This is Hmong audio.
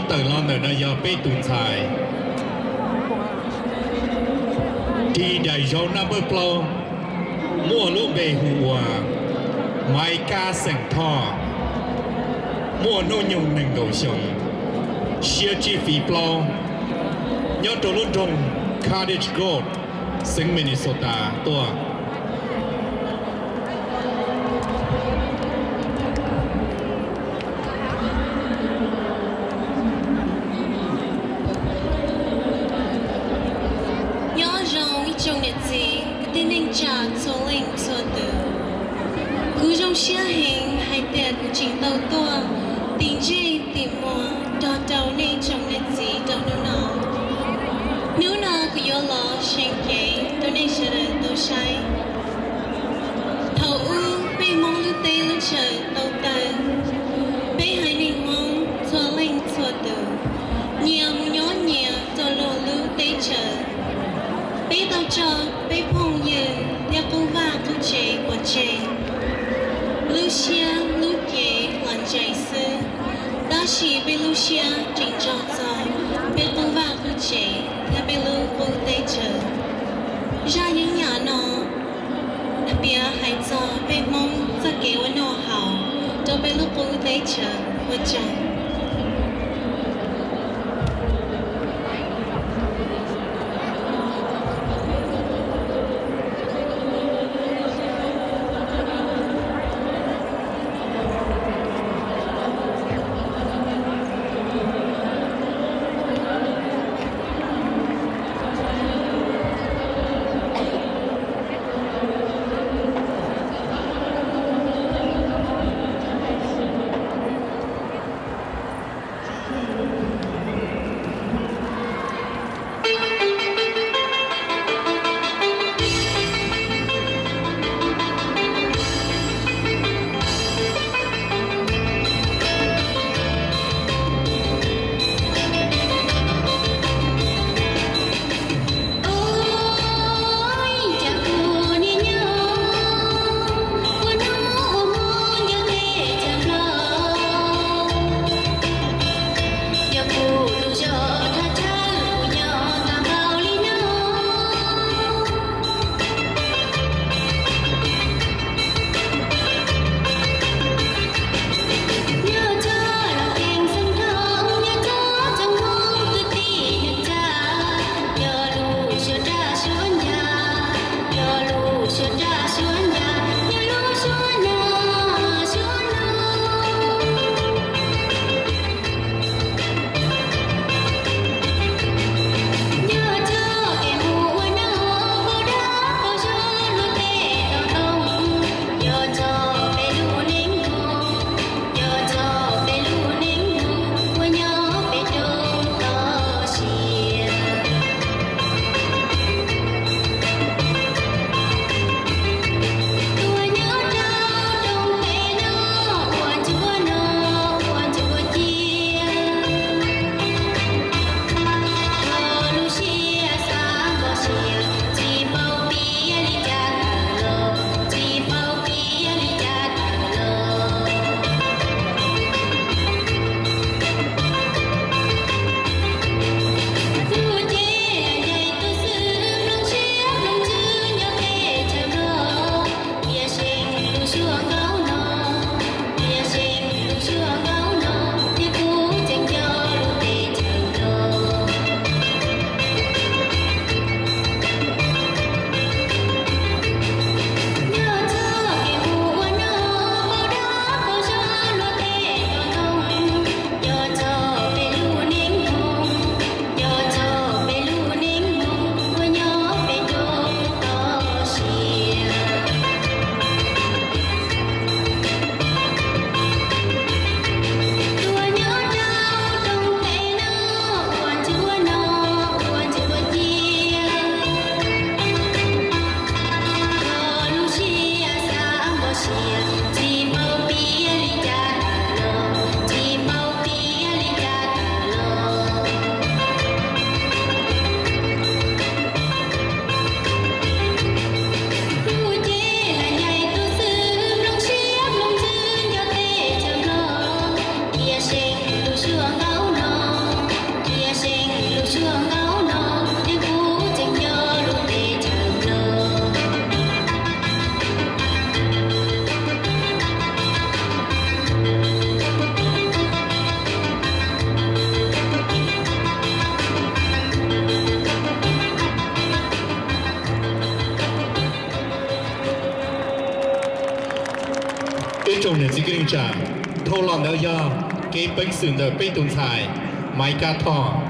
Tawm los ntawm no yog peb tus ntxhais ris daim zauv naj npawb plaub, muaj lub npe hu ua Maiv Kab xeem Thoj, muaj hnub nyoog nees nkaum xyoo, siab tsib feet plaub, nyob rau lub nroog Cottage Grove, xeev Minnesota tuaj. Nyob zoo ib tsoom niam txiv kwv tij neej tsa txhua leej txhua tus. Kuv zoo siab heev hais tias kuv tseem tau tuaj tim ntsej tim muag nrog rau nej tsoom niam txiv rau hnub no. Hnub no kuv yuav los seev cev rau nej sawv daws tau saib. Thaum ub peb Hmoob lub teb lub chaws tau tawg, peb haiv neeg Hmoob txhua leej txhua tus nyias mus nyob nyias rau luag lub teb chaws. Peb tau tso peb phooj ywg thiab qub vaj qub tsev pov tseg. Lub siab lub cev los ntsais xwb, tab sis peb lub siab tseem nco txog peb qub vaj qub tsev thiab peb lub qub teb chaws. Zaj yeeb yam no piav hais txog peb Hmoob txoj kev ua noj haus rau peb lub qub teb chaws. Ua tsaug. Ib tsoom niam txiv kwv tij neej tsa, dhau los ntawd yog kev peev xwm ntawm peb tus ntxhais Maiv Kab Thoj.